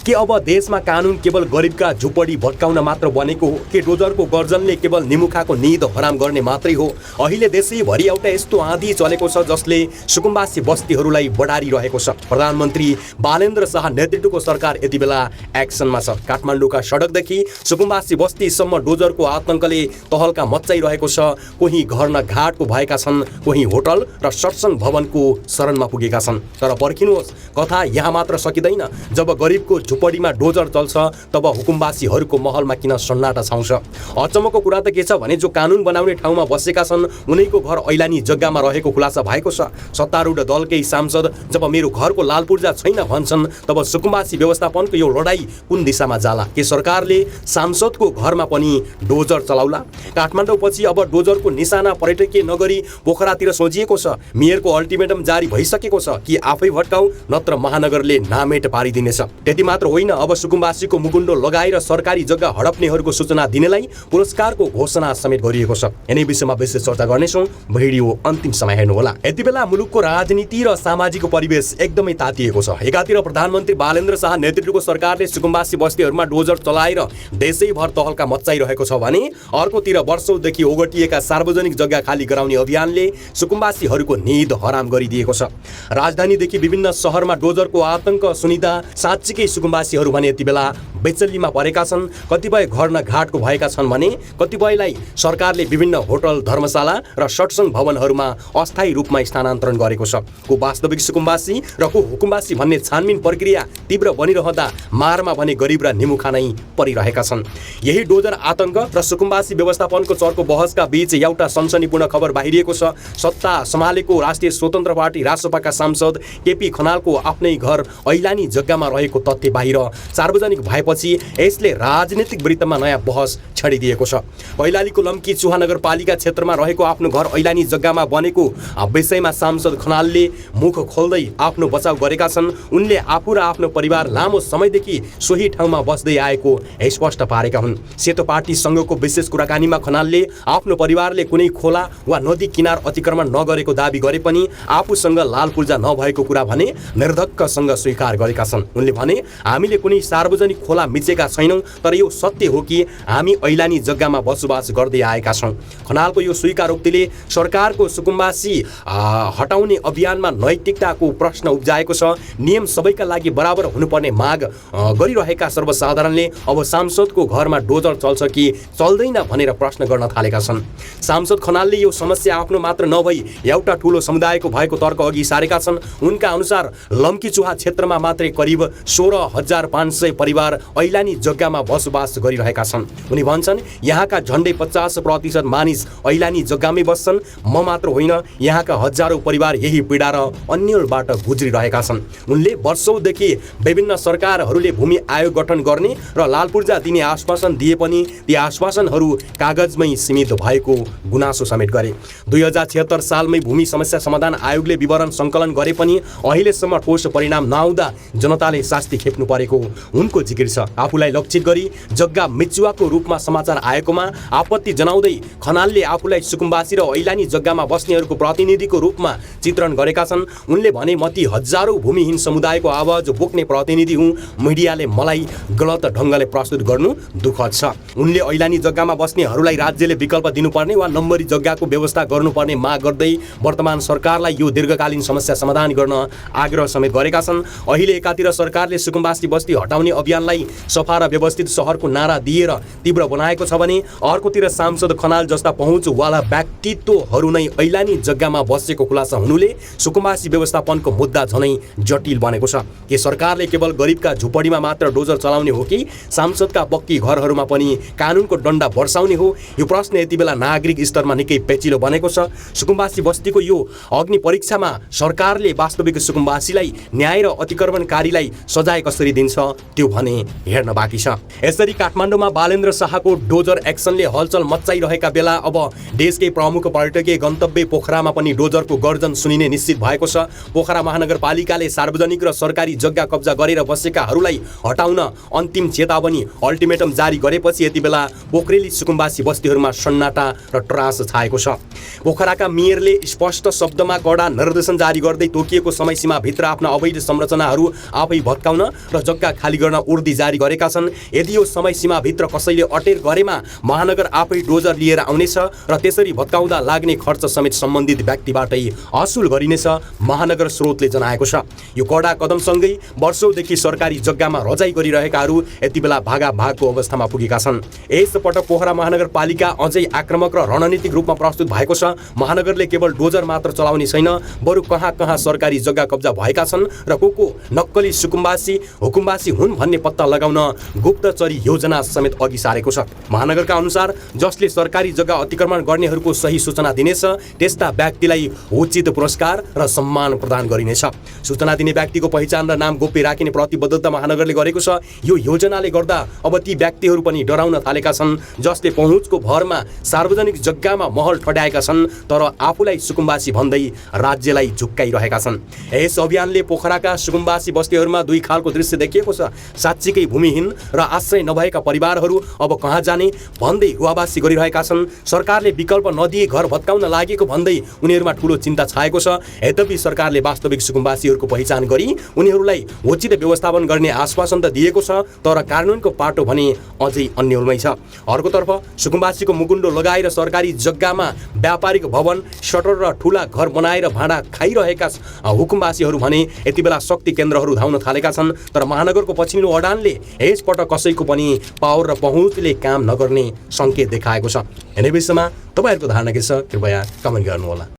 के अब देशमा कानुन केवल गरिबका झुपडी भत्काउन मात्र बनेको हो? के डोजरको गर्जनले केवल निमुखाको निद हराम गर्ने मात्रै हो? अहिले देशैभरि एउटा यस्तो आँधी चलेको छ जसले सुकुम्बासी बस्तीहरूलाई बढारिरहेको छ। प्रधानमन्त्री बालेन्द्र शाह नेतृत्वको सरकार यति बेला एक्सनमा छ। काठमाडौँका सडकदेखि सुकुम्बासी बस्तीसम्म डोजरको आतंकले तहल्का मच्चाइरहेको छ। कोही घर न घाटको भएका छन्, कोही होटल र सत्सङ्ग भवनको शरणमा पुगेका छन्। तर पर्खिनुहोस्, कथा यहाँ मात्र सकिँदैन। जब गरिबको झुपडीमा डोजर चल्छ तब हुकुमवासीहरूको महलमा किन सन्नाटा छाउँछ? अचम्मको कुरा त के छ भने जो कानुन बनाउने ठाउँमा बसेका छन् उनैको घर ऐलानी जग्गामा रहेको खुलासा भएको छ। सत्तारूढ दलकै सांसद जब मेरो घरको लाल पूर्जा छैन भन्छन् तब सुकुम्बासी व्यवस्थापनको यो लडाई कुन दिशामा जाला? के सरकारले सांसदको घरमा पनि डोजर चलाउला? काठमाडौँ पछि अब डोजरको निशाना पर्यटकीय नगरी पोखरातिर सोझिएको छ। मेयरको अल्टिमेटम जारी भइसकेको छ कि आफै भट्काऊ नत्र महानगरले नामेट पारिदिनेछ। त्यति मात्र होइन, अब सुकुम्बासीको मुकुण्डो लगाएर सरकारी जग्गा हडप्नेहरूको सूचना दिनेलाई पुरस्कारको घोषणा समेत गरिएको छ। यिनै विषयमा विशेष चर्चा गर्नेछौँ। भिडियो अन्तिम समय हेर्नुहोला। यति बेला मुलुकको राजनीति र सामाजिक परिवेश एकदमै तातिएको छ। एकातिर प्रधानमन्त्री बालेन्द्र शाह नेतृत्वको सरकारले सुकुम्बासी बस्तीहरूमा डोजर चलाएर देशैभर तहल्का मच्चाइरहेको छ भने अर्कोतिर वर्षौंदेखि ओगटिएका सार्वजनिक जग्गा खाली गराउने अभियानले सुकुम्बासीहरूको निद हराम गरिदिएको छ। राजधानीदेखि विभिन्न शहरमा डोजरको आतंक सुनिदा साँच्चीकै सुकुम्बासीहरू भने यति बेला बेचल्लीमा परेका छन्। कतिपय घर न घाटको भएका छन् भने कतिपयलाई सरकारले विभिन्न होटल, धर्मशाला र सत्सङ्ग भवनहरूमा अस्थायी रूपमा स्थानान्तरण गरेको छ। को वास्तविक सुकुम्बासी र को हुकुम्बासी भन्ने छानबिन प्रक्रिया तीव्र बनिरहँदा मारमा भने गरिब र निमुखा नै परिरहेका छन्। यही डोजर आतंक र सुकुम्बासी व्यवस्थापनको चर्को बहसका बीच एउटा सनसनीपूर्ण खबर बाहिरिएको छ। सत्ता सम्हालेको राष्ट्रिय स्वतन्त्र पार्टी रासपाका सांसद केपी खनालको आफ्नै घर ऐलानी जग्गामा रहेको तथ्य बाहिर सार्वजनिक भएपछि यसले राजनीतिक वृत्तमा नयाँ बहस छेडिदिएको छ। कैलालीको लम्की चुहा नगरपालिका क्षेत्रमा रहेको आफ्नो घर ऐलानी जग्गामा बनेको विषयमा सांसद खनालले मुख खोल्दै आफ्नो बचाउ गरेका छन्। उनले आफू र आफ्नो परिवार लामो समयदेखि सोही ठाउँमा बस्दै आएको स्पष्ट पारेका हुन्। सेतो पार्टी संघको विशेष कुराकानीमा खनालले आफ्नो परिवारले कुनै खोला वा नदी किनार अतिक्रमण नगरेको दाबी गरे पनि आफूसँग लाल पूर्जा नभएको कुरा भने निर्धक्कसँग स्वीकार गरेका छन्। उनले भने, हामीले कुनै सार्वजनिक खोला मिचेका छैनौँ, तर यो सत्य हो कि हामी ऐलानी जग्गामा बसोबास गर्दै आएका छौँ। खनालको यो स्वीकारोक्तिले सरकारको सुकुम्बासी हटाउने अभियानमा नैतिकताको प्रश्न उब्जाएको छ। नियम सबैका लागि बराबर हुनुपर्ने माग गरिरहेका सर्वसाधारणले अब सांसदको घरमा डोजर चल्छ कि चल्दैन भनेर प्रश्न गर्न थालेका छन्। सांसद खनालले यो समस्या आफ्नो मात्र नभई एउटा ठूलो समुदायको भएको तर्क अघि सारेका छन्। उनका अनुसार लम्की चुहा क्षेत्रमा मात्रै करिब 16,500 परिवार ऐलानी जग्गामा बसोबास गरिरहेका छन्। उनी भन्छन्, यहाँका झन्डै 50% मानिस ऐलानी जग्गामै बस्छन्। म मात्र होइन, यहाँका हजारौं परिवार यही पीडा र अन्यलबाट गुज्रिरहेका छन्। उनले वर्षौंदेखि विभिन्न सरकारहरूले भूमि आयोग गठन गर्ने र लाल पूर्जा दिने आश्वासन दिए पनि ती आश्वासनहरू कागजमै सीमित भएको गुनासो समेत गरे। 2076 सालमै भूमि समस्या समाधान आयोगले विवरण सङ्कलन गरे पनि अहिलेसम्म ठोस परिणाम नआउँदा जनताले शास्ति खेप्नु परेको उनको जिकिर छ। आफूलाई लक्षित गरी जग्गा मिचुवाको रूपमा समाचार आएकोमा आपत्ति जनाउँदै खनालले आफूलाई सुकुम्बासी र ऐलानी जग्गामा बस्नेहरूको प्रतिनिधिको रूपमा चित्रण गरेका छन्। उनले भने, म ती हजारौं भूमिहीन समुदायको आवाज बोक्ने प्रतिनिधि हुँ। मिडियाले मलाई गलत ढङ्गले प्रस्तुत गर्नु दुःखद छ। उनले ऐलानी जग्गामा बस्नेहरूलाई राज्यले विकल्प दिनुपर्ने वा नम्बरी जग्गाको व्यवस्था गर्नुपर्ने माग गर्दै वर्तमान सरकारलाई यो दीर्घकालीन समस्या समाधान गर्न आग्रह समेत गरेका छन्। अहिले एकातिर सरकारले सुकुम्बासी बस्ती हटाउने अभियानलाई सफा र व्यवस्थित सहरको नारा दिएर तीव्र बनाएको छ भने अर्कोतिर सांसद खनाल जस्ता पहुँचवाला व्यक्तित्वहरू नै ऐलानी जग्गामा बसेको खुलासा हुनुले सुकुम्बासी व्यवस्थापनको मुद्दा झनै जटिल बनेको छ। के सरकारले केवल गरिबका झुपडीमा मात्र डोजर चलाउने हो कि सांसदका पक्की घरहरूमा पनि कानुनको डन्डा वर्षाउने हो? यो प्रश्न यति बेला नागरिक स्तरमा निकै पेचिलो बनेको छ। सुकुम्बासी बस्तीको यो अग्नि परीक्षामा सरकारले वास्तविक सुकुम्बासीलाई न्याय र अतिक्रमणकारीलाई सजाय कसरी दिन्छ त्यो भने हेर्न बाँकी छ। यसरी काठमाडौँमा बालेन्द्र शाहको डोजर एक्सनले हलचल मच्चाइरहेका बेला अब देशकै प्रमुख पर्यटकीय गन्तव्य पोखरामा पनि डोजरको गर्जन सुनिने निश्चित भएको छ। पोखरा महानगरपालिकाले सार्वजनिक र सरकारी जग्गा कब्जा गरेर बसेकाहरूलाई हटाउन अन्तिम चेतावनी अल्टिमेटम जारी गरेपछि यति बेला पोखरेली सुकुम्बासी बस्तीहरूमा सन्नाटा र त्रास छाएको छ। पोखराका मेयरले स्पष्ट शब्दमा कडा निर्देशन जारी गर्दै तोकिएको समयसीमाभित्र आफ्ना अवैध संरचनाहरू आफै भत्काउन र जग्गा खाली गर्न उर्दी जारी गरेका छन्। यदि यो समय सीमाभित्र कसैले अटेर गरेमा महानगर आफै डोजर लिएर आउनेछ र त्यसरी भत्काउँदा लाग्ने खर्च समेत सम्बन्धित व्यक्तिबाटै असुल गरिनेछ, महानगर स्रोतले जनाएको छ। यो कडा कदमसँगै वर्षौंदेखि सरकारी जग्गामा रजाई गरिरहेकाहरू यति बेला भागाभागको अवस्थामा पुगेका छन्। यसपटक पोखरा महानगरपालिका अझै आक्रामक र रणनीतिक रूपमा प्रस्तुत भएको छ। महानगरले केवल डोजर मात्र चलाउने छैन, बरु कहाँ कहाँ सरकारी जग्गा कब्जा भएका छन् र को नक्कली सुकुम्बासी हुकुमबासी हुन् भन्ने पत्ता लगाउन गुप्तचरी योजना समेत अघि सारेको छ। महानगरका अनुसार जसले सरकारी जग्गा अतिक्रमण गर्नेहरूको सही सूचना दिनेछ त्यस्ता व्यक्तिलाई उचित पुरस्कार र सम्मान प्रदान गरिनेछ। सूचना दिने व्यक्तिको पहिचान र नाम गोप्य राखिने प्रतिबद्धता महानगरले गरेको छ। यो योजनाले गर्दा अब ती व्यक्तिहरू पनि डराउन थालेका छन् जसले पहुँचको भरमा सार्वजनिक जग्गामा महल ठड्याएका छन् तर आफूलाई सुकुम्बासी भन्दै राज्यलाई झुक्काइरहेका छन्। यस अभियानले पोखराका सुकुम्बासी बस्तीहरूमा दुई खालको दृश्य देखिएको छ। साँच्चीकै भूमिहीन र आश्रय नभएका परिवारहरू अब कहाँ जाने भन्दै रुवाबासी गरिरहेका छन्। सरकारले विकल्प नदिए घर भत्काउन लागेको भन्दै उनीहरूमा ठूलो चिन्ता छाएको छ। यद्यपि सरकारले वास्तविक सुकुम्बासीहरूको पहिचान गरी उनीहरूलाई उचित व्यवस्थापन गर्ने आश्वासन त दिएको छ तर कानुनको पाटो भने अझै अन्यलमै छ। अर्कोतर्फ सुकुम्बासीको मुकुण्डो लगाएर सरकारी जग्गामा व्यापारिक भवन, सटर र ठूला घर बनाएर भाडा खाइरहेका हुकुमबासीहरू भने यति बेला शक्ति केन्द्रहरू धाउन थालेका छन्। तर महानगरको पछिल्लो अडानले यसपटक कसैको पनि पावर र पहुँचले काम नगर्ने सङ्केत देखाएको छ। यिनै विषयमा तपाईँहरूको धारणा के छ कृपया कमेन्ट गर्नुहोला।